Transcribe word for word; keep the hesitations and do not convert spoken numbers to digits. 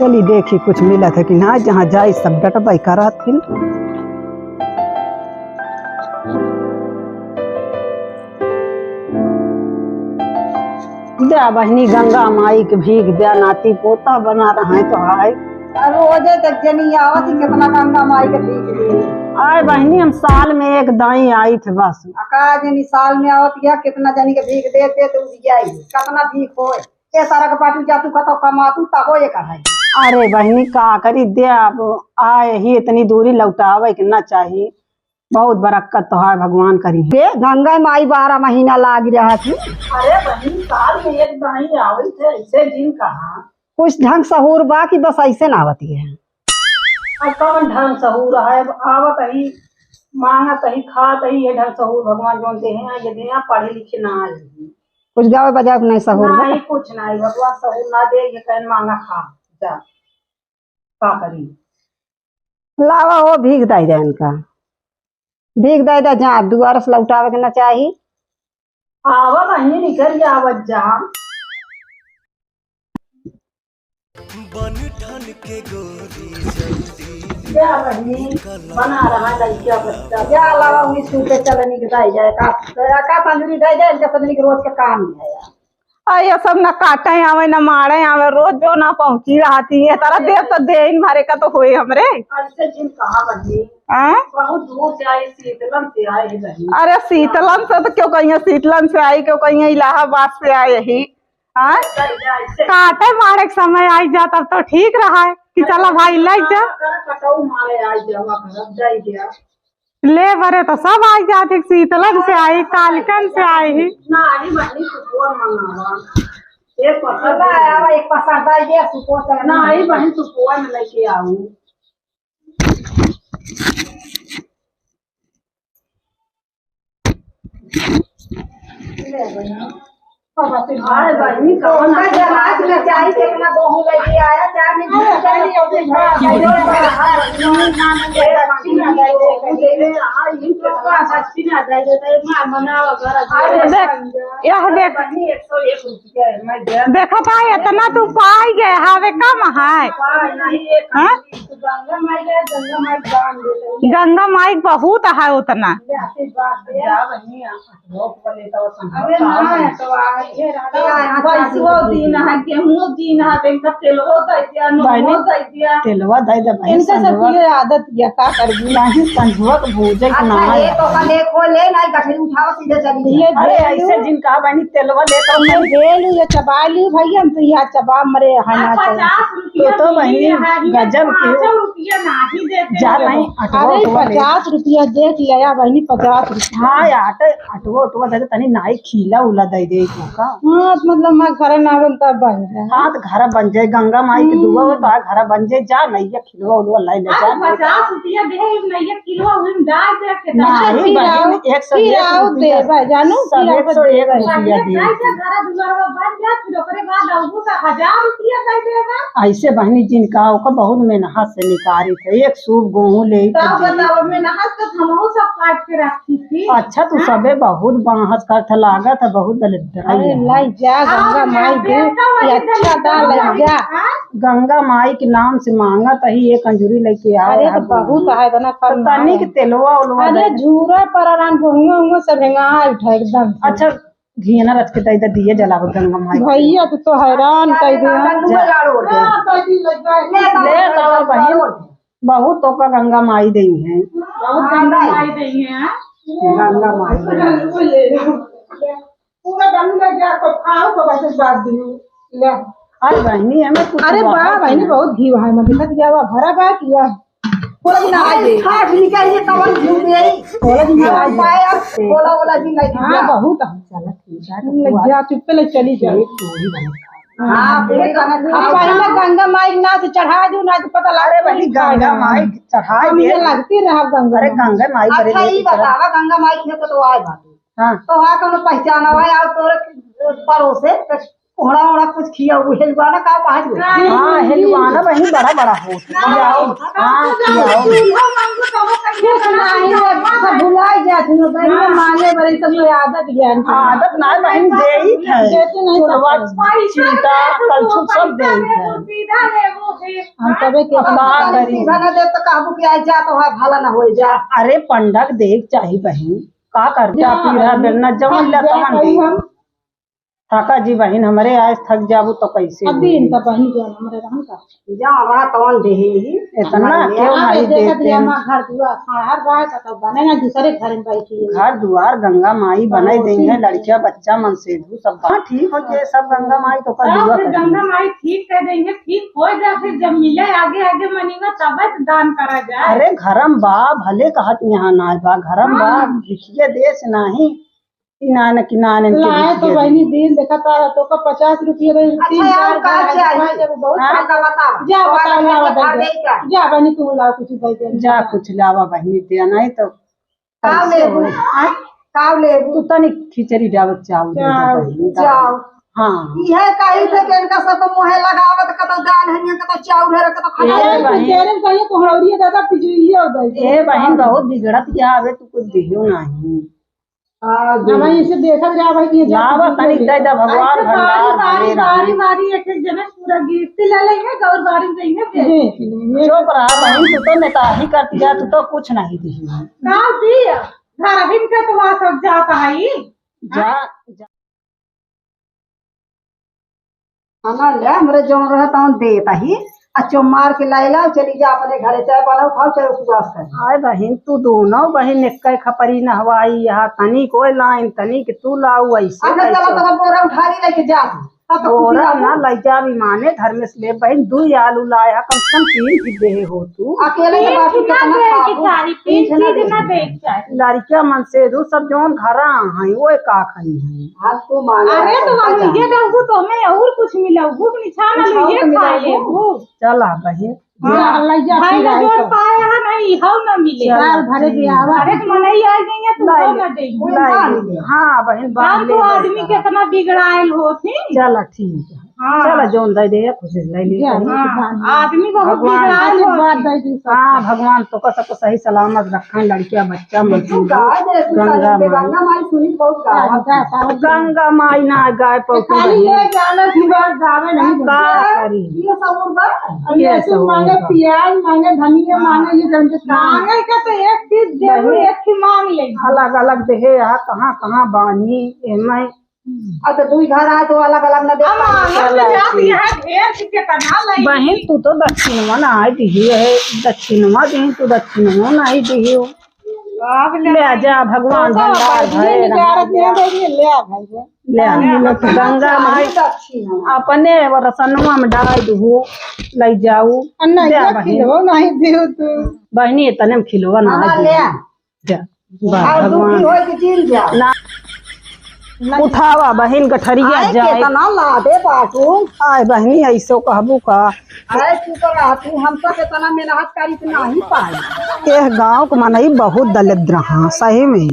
चली देखी कुछ मिलत है कि ना, जहाँ जाई सब डटबई करत हिन। द्या बहिनी गंगा माई के भीख द्या, नाती पोता बना रहा है तो हाय। अब रोजे तक जनी आवत ही, कितना गंगा माई के भीख दे। आय बहिनी, हम साल में एक दाई आई थे बस। अका जनी साल में आवत या, कितना जनी के भीख दे दे तो उबियाई, कितना भीख होए। ए सारा के बाटू जा तू कतौ कमा तू तबो ये कढ़ाई। अरे बहिनी का करी द्या, अब आए ही इतनी दूरी लौटावे के ना चाही। बहुत बरक्कत तोहार भगवान करी। बे गंगा माई बारह महीना लाग रहा थी। अरे बहिनी, साल में एक दाई आवत है, ऐसे दिन कहाँ? कुछ ढंग सहूर बा कि बस ऐसे ना आवती है? अब कौन ढंग सहूर है? अब आवत ही, मांगत ही, खात ही, ये ढंग सहूर भगवान जोन दे हैं, ये दुनिया पढ़े लिखे ना आए हैं। कुछ गावे बजावे के नहीं सहूर बा? नहीं, कुछ नहीं, भगवान सहूर ना दे, ये कहन मांगा खा, जा, का करी? लावा हो भीख दाई दे इनका। भीख दे दे, जा दुआर से लौटावे के ना चाही। आवा बहिनी, निकल आवत जा। बन ठन के गोरी जल्दी जा बहिनी, बना रहा लड़किया बच्चा। जा लावा उन्हीं सूते चले निकल जाए का, का तंदूरी दे दे, इनका सबनी के रोज का काम ही है यार। आ, ये सब न काटे आवे, न मारे आवे, रोज जो ना पहुँची रहती है। तारा देव तो देइन भरे का तो होए हमरे। ऐसे जिन कहाँ बनी? हाँ? बहुत दूर से आई, शीतलन से आई है बहिनी। अरे शीतलन से तो क्यों कहिए, शीतलन से आई, क्यों कहिए इलाहाबाद से आए ही। हाँ? ऐसे काटे मारे के समय आई जा तब तो ठीक रहा है कि चला भाई लाई जा। कटऊ मारे आई जा, वहाँ घर जाई जा। ले बरे तो सब आई जात ही, शीतलन से आई, कालिकन से आई ही। ना आई बहिनी, सुपुआ मंगावा। एक पसंद आवा, एक पसंद आई दे, सुपुआ चला ना आई बहिनी, सुपुआ में लेके आऊ। अरे बहिनी, कौन तो जमात में चाय कितना बहू लेके आया, चाय में घी डाल के देख, यह देख, देखा था, इतना तू पाई गए, हवे कम है। हाँ? गंगा माई बहुत है उतना। अरे ना, तो आज ये रात भैंसुओ दीन है, गेहूं दीन है, तो इनका तेलवो दे दिया, नूनो बहिनी, दे दिया। तेलवा दे दे बहिनी, इनका सब संझवा। ये आदत या का करबू? नहीं, संझवा के भूजे के अच्छा, ना ये है। तो का ले खो ले, नहीं गठरी उठाओ, सीधे चली ये जा। अरे, बेलू, ऐसे जिन कहा बहिनी, तेलवा ले तो ये बेलू, ये चबा ली भैया, हम तो यहाँ चबा मरे, है ना तो। पचास रुपया तो, तो बहिनी, गजब के। पाँचों रुपया नहीं देते जा हैं। नहीं, अटवा अरे, उठवा ले। पचास रुपया दे दिया या बहिनी, पचास रुपया। हाँ, आटे अटवा, अटवा दे दे, तनी नाई खीला उला दे दे को का। हाँ, तो मतलब, मैं घरे ना बन तब बन जाए। हाँ, तो घर बन जाए, गंगा माई के दुआ हो तो आ घर बन जाए, जा नैया खिलवा उलवा लाई ले जा। अरे, पचास रुपया दे, नैया खिलवा उन डाल दे के नहीं, फिर बहिन, आओ, एक सौ एक रुपया, दे भाई, जानू, सब फिर एक सौ एक रुपया दे। कैसे घर दुआरवा बन जा, फिर ओकरे बाद अबू का हजार रुपया दे देगा। ऐसे बहिनी जिनका ओका बहुत मेहनत से निकारी थे, एक सूप गेहूं ले के तब दे। बताओ, मेहनत तो हमहू सब काट के रखी थी। अच्छा, तू हाँ? सबे बहुत बाहस करत लागत है, बहुत दलिद्र है अरे, यार। लाई जा, गंगा माई दे, ये अच्छा दान लाई जा। गंगा माई के नाम से मांगत ही, एक अंजुरी लेके आओ अरे, तो बहुत है, इतना तो तनिक तेलवा उलवा अरे, दे। झूरा पर आराम, गोहुआ उहुआ सब हेंगा उठा एकदम से। अच्छा, घियना रच के दे दे, दिए जलावे गंगा माई के। भैया, तू तो हैरान कर दे। ले तो बहिन, बहुत तोका गंगा माई देई हैं। बहुत गंगा माई देई हैं। गंगा माई। पूरा गंगा माई जा को खाओ तो बस बात दी। ले। अरे बहिनी, हमें कुछ अरे बा बहिनी, बहुत घी है, मैं दिखत गया बा, भरा बा किया। पूरा दिन आ गए। खाट निकाल ये कवन घी दे। बोला दिन आ गए। पाया, बोला, बोला दिन लग हाँ, गया। बहुत है। चला ठीक है, लग गया, चुप्पे ले चली जा। हाँ, पूरी खाना खा। पहले गंगा माई ना से चढ़ा दू, ना तो पता लगे अरे भाई, गंगा माई चढ़ा हम दे। ये लगती रहा गंगा अरे माई। गंगा माई करे अच्छा, लेके ये चला। बतावा, गंगा माई के तो आए बात। हाँ। तो वहाँ कौनो पहचान हुआ है, और तोरे पड़ोसे, तो ओड़ा ओड़ा कुछ खिया, वो हेलुआना का बाहर हो। हाँ, हेलुआना बहिन बड़ा बड़ा हो। खियाओ, हाँ, खियाओ। कुछ नहीं, सब भुलाई जात हो, बहिन, मांगे बड़े सब कोई आदत ज्ञान की। आदत ना बहिन, देइत है। देते नहीं चुलवा, सब। चिमटा, कलछुल सब देइत है। हम तबे के अब का करी? सीधा ना दे तो कहबू कि आज जा तो है, भला ना हो जा। अरे पंडा के देख चाही बहिन, का कर? जा पीढ़ा बहिन, बेलना जवन हम ले जा तवन पाई दे। हम। थाका जी बहिन, हमरे आइस थक जाबू तो कैसे अभी होई? इनका बहिन जो हमरे रहन का। जा रहा तवन देहे ही। इतना हमारे क्यों यहाँ नहीं पे देखत देते रही हैं? हमार घर दुआर, हाँ, हर बार का तो बने ना, दूसरे घर में बैठी है। घर दुआर गंगा माई बनाई और देंगे, ठीक। लड़किया बच्चा मन से धू सब बात ठीक हो जाए, सब गंगा माई तो कर सब दुआ फिर करेंगे। गंगा माई ठीक कर देंगे, ठीक हो जा, फिर जब मिले आगे आगे मनीना तब तो दान करा जाए। अरे घरम बा, भले कहत यहाँ ना बा, घरम बा, हाँ। लिखिए देश नाही, किनान, किनान इनके लाए तो बिटिया बहिनी दे। दिन देखा तारा तो का पचास रुपया रही, अच्छा, तीन यार, चार का बार चाहिए? आए जब बहुत हाँ? का बताओ। जा, और बताओ, लावा, दे दे। का? जा, बहिनी, तू लाओ, कुछ दे दे। जा, कुछ लावा, बहिनी, दे, नहीं तो काव कैसे लेबू? होई? हाँ? काव लेबू? तू तनी खिचड़ी डाल, चाउर दे दे, चाउर। बहिनी, चाउर। हाँ। इहे कही थे कि इनका सबको मुँहे लगावत, कतो दाल है, कतो चाउर है, कतो ए, खाना है। बहिन। तेरे कहिए कोहड़ौरिया दादा पिजुइया उदय। ए, बहिन, बहुत बिगड़त क्या हवे, तू कुछ दियो नहीं। हाँ, दे। हमें इसे देखत रहा भाई कि ये लावा, तनिक दे दे, भगवान ऐसे भंडार बारी, भरे बारी, रहे। बारी, एक, एक जने पूरा गिफ्ट ले लेंगे, गौर बारी देंगे, दे। देख लेंगे। चुप रहा बहिन, तू तो नेताही करती है, तू तो कुछ नहीं दी। का दी? घर ही का तो वहाँ सब जाता है। जा, जा। हमार ले, हमरे जौन रहे तौन देत ही। आ चो मार के लाइला, चली जा अपने घरे, चाहे बनाओ खाओ, चाहे उपवास कर। आय बहिन, तू दोनों बहिन एक खपरी नहवाई, यहाँ तनी कोई लाइन, तनी के तू लाऊ, ऐसे अगर कैसे? चला तो बोरा उठारी लेके जा तू, तब तो खुशी बोरा रहबू। ना लै जा, भी माने धर्मेश ले बहिन, दू आलू लाए हा, कम से कम तीन चीज देहे हो तू। अकेले के तीन बाकी चीज ना कितना दे के खाबू? चाही, तीन तीन चीज चीज ना ना दे। दे के चाही। लड़किया मन से दू सब जौन घरा हैं, वो का खाई हैं? आज तो मांगा अरे है, तो हम पैसा। ये दहू तो हमें और कुछ मिला, भूख निछाना कुछ और मिला, खाए ले भूख। भूख। चला बहिन। हाँ, लइजा भाई फिर ना आई जोर तो। पाए है ना, ई हल ना मिले। चला, साल भरे ठीक। बियाह अरे तो मनई आ गई है, तू लाई हल ले, ना देगी। लाई ले। हाँ बहिन, बांध बाप ले तो आदमी बहिन। कितना बिगड़ायल होती। चला ठीक है। हाँ। चला जौन दे दे, खुशी से ले ले जा, कहीं। हाँ, बांध ले। आदमी बहुत भगवान बिगड़ायल आशीर्वाद होती। दे दी सबको। हाँ, भगवान तो का सबको सही सलामत रखें, लड़किया बच्चा मन तू से गाय दे, तू गंगा सारी माई। गंगा माई सुनी बहुत गाय। हाँ, जा, जा, जा। गंगा माई ना गाय पौती खाली बहिन। ये गाना की बात गावे नहीं का देते। करी? ये सब उनका, ये ये सब सब मांगे उनका। प्याज, मांगे धनिया, हाँ। मांगे ये जन के मांगे का तो एक चीज जरूर बहिन। एक ही मांग ले। अलग अलग देहे, यहाँ कहाँ कहाँ बानी, एमे अब तो दुई घर आए तो अलग अलग न दे अब पाए। आनंद चला जात ठीक। यहाँ ढेर के केतना लई। बहिन, तू तो दक्षिणवा ना आई दिही है, दक्षिणवा दिही, तू दक्षिणवा ना आई दिही हो। अब ले ले जा, भगवान तो भंडार बहिनी भरे निकालत रहा। नहीं देंगे, ले आ भाई रे। ले आ। ले आ। गंगा माई दक्षिणवा। अपने रसनवा में डाल दू, ले जाऊ। अन्ना, ले आ ये बहिन। खिलवा नहीं दियो तू। बहिनी, इतने में खिलवा ना हमार दियो। ले आ। जा, वाह, और दुखी भगवान। होए के चीन जा। ना, उठावा बहिन गठरिया आए जाए। केतना लादे बाटू। आए बहिनी, ऐसो कहबू का? अरे चुप रह तू, हम तो केतना मेहनत करी त नाही पाई। एह गाँव के मनई बहुत दलिद्र हाँ, सही में।